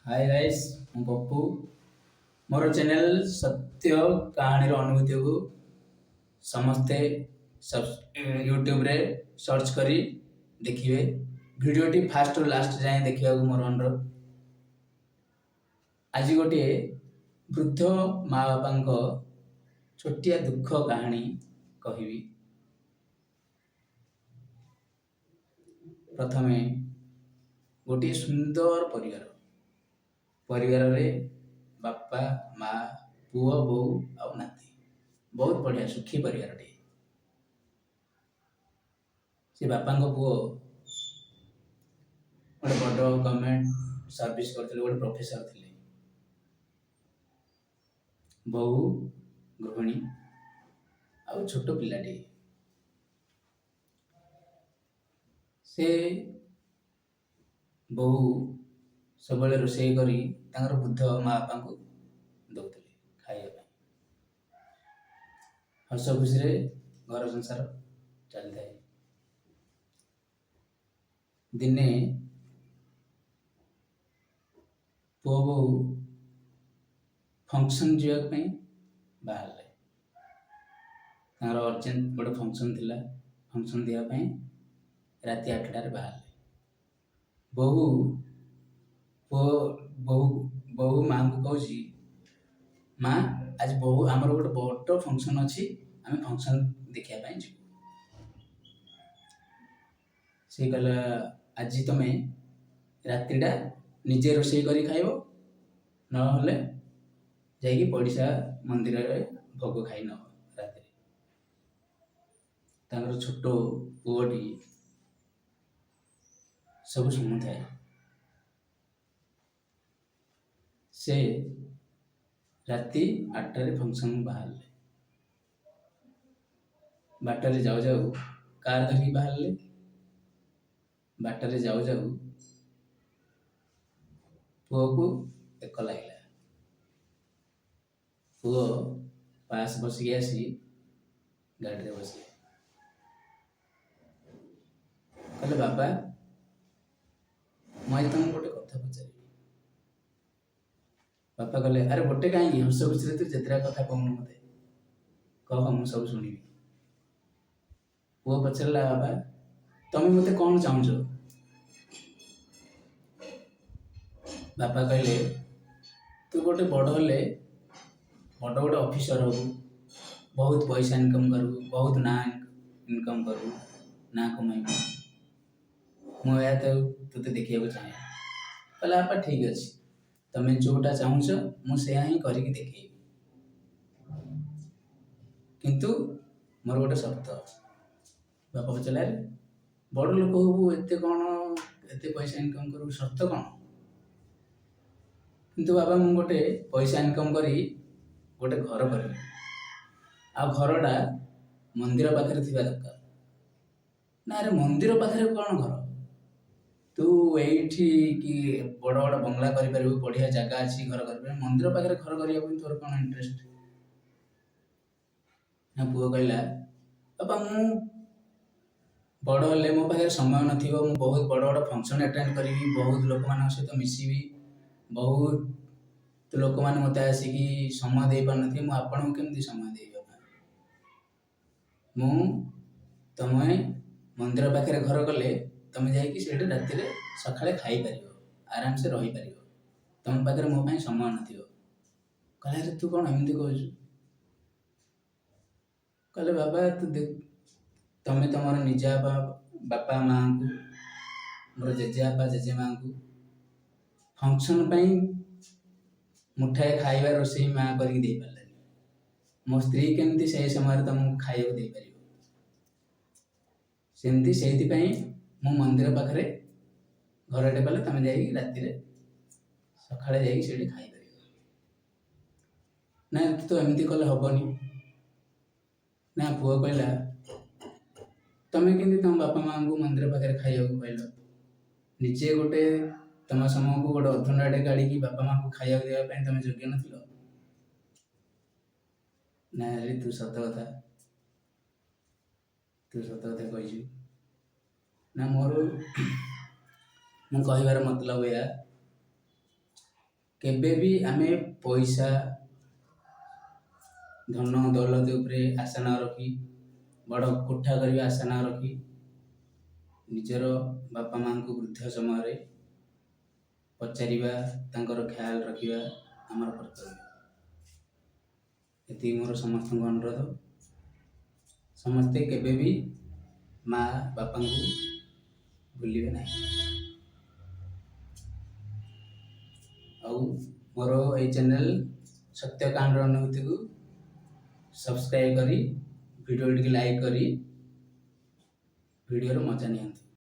ହାଏ guys, ମୁଁ ପପୁ। ମୋର channel ସତ୍ୟ କାହାଣୀର ଅନୁଭୂତିକୁ ସମସ୍ତେ ୟୁଟ୍ୟୁବରେ ସର୍ଚ୍ଚ କରି ଦେଖିବେ। ଭିଡ଼ିଓଟି ଫାଷ୍ଟରୁ ଲାଷ୍ଟ ଯାଏଁ ଦେଖିବାକୁ ମୋର ଅନୁରୋଧ। ଆଜି ଗୋଟିଏ ବୃଦ୍ଧ ମା ବାପାଙ୍କ ଛୋଟିଆ ଦୁଃଖ କାହାଣୀ କହିବି। ପ୍ରଥମେ ଗୋଟିଏ ସୁନ୍ଦର ପରିବାର। ପରିବାରରେ ବାପା, ମା, ପୁଅ, ବୋହୂ ଆଉ ନାତି। ବହୁତ ବଢ଼ିଆ ସୁଖୀ ପରିବାରଟିଏ। ସେ ବାପାଙ୍କ ପୁଅ ଗୋଟେ ବଡ଼ ଗଭର୍ଣ୍ଣମେଣ୍ଟ ସର୍ଭିସ କରୁଥିଲେ, ଗୋଟେ ପ୍ରଫେସର ଥିଲେ। ବୋହୂ ଗୃହିଣୀ ଆଉ ଛୋଟ ପିଲାଟିଏ। ସେ ବୋହୂ ସବୁବେଳେ ରୋଷେଇ କରି ତାଙ୍କର ବୃଦ୍ଧ ମା ବାପାଙ୍କୁ ଦେଉଥିଲେ ଖାଇବା ପାଇଁ। ହସ ଖୁସିରେ ଘର ସଂସାର ଚାଲିଥାଏ। ଦିନେ ପୁଅ ବୋହୂ ଫଙ୍କସନ୍ ଯିବା ପାଇଁ ବାହାରିଲେ। ତାଙ୍କର ଅର୍ଜେଣ୍ଟ ଗୋଟେ ଫଙ୍କସନ୍ ଥିଲା। ଫଙ୍କସନ୍ ଦେବା ପାଇଁ ରାତି 8ଟାରେ ବାହାରିଲେ। ବୋହୂ ପୁଅ ବୋହୂ ବୋହୂ ମାଆଙ୍କୁ କହୁଛି, ମା, ଆଜି ବୋହୂ ଆମର ଗୋଟେ ବଡ଼ ଫଙ୍କସନ୍ ଅଛି, ଆମେ ଫଙ୍କସନ୍ ଦେଖିବା ପାଇଁ ଯିବୁ। ସେ କହିଲା, ଆଜି ତମେ ରାତିଟା ନିଜେ ରୋଷେଇ କରି ଖାଇବ, ନହେଲେ ଯାଇକି ପଡ଼ିଶା ମନ୍ଦିରରେ ଭୋଗ ଖାଇ ନେବ ରାତିରେ। ତାଙ୍କର ଛୋଟ ପୁଅଟି ସବୁ ଶୁଣୁଥାଏ। ସେ ରାତି 8ଟାରେ ଫଙ୍କସନ୍ ବାହାରିଲେ। ବାଟରେ ଯାଉ ଯାଉ କାର୍ ଧରିକି ବାହାରିଲେ। ବାଟରେ ଯାଉ ଯାଉ ପୁଅକୁ ଏକ ଲାଗିଲା। ପୁଅ ପାସ୍ ବସିକି ଆସି ଗାଡ଼ିରେ ବସିଲେ। କହିଲେ, ବାପା, ମୁଁ ଆଜି ତମକୁ ଗୋଟେ କଥା ପଚାରିବି। ବାପା କହିଲେ, ଆରେ ଗୋଟେ କାହିଁକି, ହସ ଖୁସିରେ ତୁ ଯେତେଟା କଥା କହୁନୁ ମୋତେ କହ, ମୁଁ ସବୁ ଶୁଣିବି। ପୁଅ ପଚାରିଲା, ବାପା, ତମେ ମୋତେ କ'ଣ ଚାହୁଁଛ? ବାପା କହିଲେ, ତୁ ଗୋଟେ ବଡ଼ ହେଲେ ବଡ଼ ଗୋଟେ ଅଫିସର ହବୁ, ବହୁତ ପଇସା ଇନକମ୍ କରିବୁ, ବହୁତ ନାଁ ଇନକମ୍ କରିବୁ, ନାଁ କମାଇବୁ। ମୁଁ ଏହା ତ ତୋତେ ଦେଖିବାକୁ ଚାହେଁ। କହିଲା, ବାପା, ଠିକ୍ ଅଛି, ତମେ ଯେଉଁଟା ଚାହୁଁଛ ମୁଁ ସେୟା ହିଁ କରିକି ଦେଖେଇବି, କିନ୍ତୁ ମୋର ଗୋଟେ ସର୍ତ୍ତ। ବାପା ପଚାରିଲା, ଆରେ ବଡ଼ ଲୋକ ହବୁ, ଏତେ କ'ଣ, ଏତେ ପଇସା ଇନକମ୍ କରିବୁ, ସର୍ତ୍ତ କ'ଣ? କିନ୍ତୁ ବାବା, ମୁଁ ଗୋଟେ ପଇସା ଇନକମ୍ କରି ଗୋଟେ ଘର କରିବି, ଆଉ ଘରଟା ମନ୍ଦିର ପାଖରେ ଥିବା ଦରକାର। ନା, ଆରେ ମନ୍ଦିର ପାଖରେ କ'ଣ ଘର? ତୁ ଏଇଠି କି ବଡ଼ ବଡ଼ ବଙ୍ଗଳା କରିପାରିବୁ, ବଢ଼ିଆ ଜାଗା ଅଛି, ଘର କରିପାରିବୁ, ମନ୍ଦିର ପାଖରେ ଘର କରିବା ପାଇଁ ତୋର କ'ଣ ଇଣ୍ଟରେଷ୍ଟ? ନା, ପୁଅ କହିଲା, ବାପା, ମୁଁ ବଡ଼ ହେଲେ ମୋ ପାଖରେ ସମୟ ନଥିବ। ମୁଁ ବହୁତ ବଡ଼ ବଡ଼ ଫଙ୍କସନ୍ ଆଟେଣ୍ଡ କରିବି, ବହୁତ ଲୋକମାନଙ୍କ ସହିତ ମିଶିବି, ବହୁତ ଲୋକମାନେ ମୋତେ ଆସିକି ସମୟ ଦେଇପାରୁନଥିବେ। ମୁଁ ଆପଣଙ୍କୁ କେମିତି ସମୟ ଦେବି ବାପା? ମୁଁ ତମେ ମନ୍ଦିର ପାଖରେ ଘର କଲେ ତମେ ଯାଇକି ସେଇଠି ରାତିରେ ସକାଳେ ଖାଇପାରିବ, ଆରାମସେ ରହିପାରିବ। ତମ ପାଖରେ ମୋ ପାଇଁ ସମୟ ନଥିବ। କହିଲା, ଆରେ ତୁ କ'ଣ ଏମିତି କହୁଛୁ? କହିଲେ, ବାବା, ତୁ ଦେଖ, ତମେ ତମର ନିଜ ବାପା ମାଆଙ୍କୁ, ମୋର ଜେଜେବାପା ଜେଜେମାଆଙ୍କୁ ଫଙ୍କସନ୍ ପାଇଁ ମୁଠାଏ ଖାଇବା ରୋଷେଇ ମା କରିକି ଦେଇପାରିଲାନି, ମୋ ସ୍ତ୍ରୀ କେମିତି ସେଇ ସମୟରେ ତମକୁ ଖାଇବାକୁ ଦେଇପାରିବ? ସେମିତି ସେଇଥିପାଇଁ ମୁଁ ମନ୍ଦିର ପାଖରେ ଘରଟେ କଲେ ତମେ ଯାଇକି ରାତିରେ ସକାଳେ ଯାଇକି ସେଇଠି ଖାଇପାରିବ। ନା, ତୁ ତ ଏମିତି କଲେ ହବନି। ନା, ପୁଅ କହିଲା, ତମେ କେମିତି ତମ ବାପା ମାଆଙ୍କୁ ମନ୍ଦିର ପାଖରେ ଖାଇବାକୁ କହିଲ? ନିଜେ ଗୋଟେ ତମ ସମୟକୁ ଗୋଟେ ଅଧଘଣ୍ଟାଟେ କାଢ଼ିକି ବାପା ମାଆଙ୍କୁ ଖାଇବାକୁ ଦେବା ପାଇଁ ତମେ ଯୋଗ୍ୟ ନଥିଲ? ନା, ଆରେ ତୁ ସତ କଥା କହିଛୁ। ନା, ମୋର ମୁଁ କହିବାର ମତଲବ ଏଇଆ। କେବେ ବି ଆମେ ପଇସା, ଧନ ଦୌଲତ ଉପରେ ଆଶା ନ ରଖି, ବଡ଼ କୋଠା କରିବା ଆଶା ନ ରଖି, ନିଜର ବାପା ମାଆଙ୍କୁ ବୃଦ୍ଧ ସମୟରେ ପଚାରିବା, ତାଙ୍କର ଖ୍ୟାଲ ରଖିବା ଆମର କର୍ତ୍ତବ୍ୟ। ଏତିକି ମୋର ସମସ୍ତଙ୍କୁ ଅନୁରୋଧ, ସମସ୍ତେ କେବେ ବି ମା ବାପାଙ୍କୁ ଭୁଲିବେ ନାହିଁ। ଆଉ ମୋର ଏଇ ଚ୍ୟାନେଲ୍ ସତ୍ୟକାଣ୍ଡର ଅନୁଭୂତିକୁ ସବସ୍କ୍ରାଇବ୍ କରି, ଭିଡ଼ିଓ ଟିକେ ଲାଇକ୍ କରି ଭିଡ଼ିଓର ମଜା ନିଅନ୍ତୁ।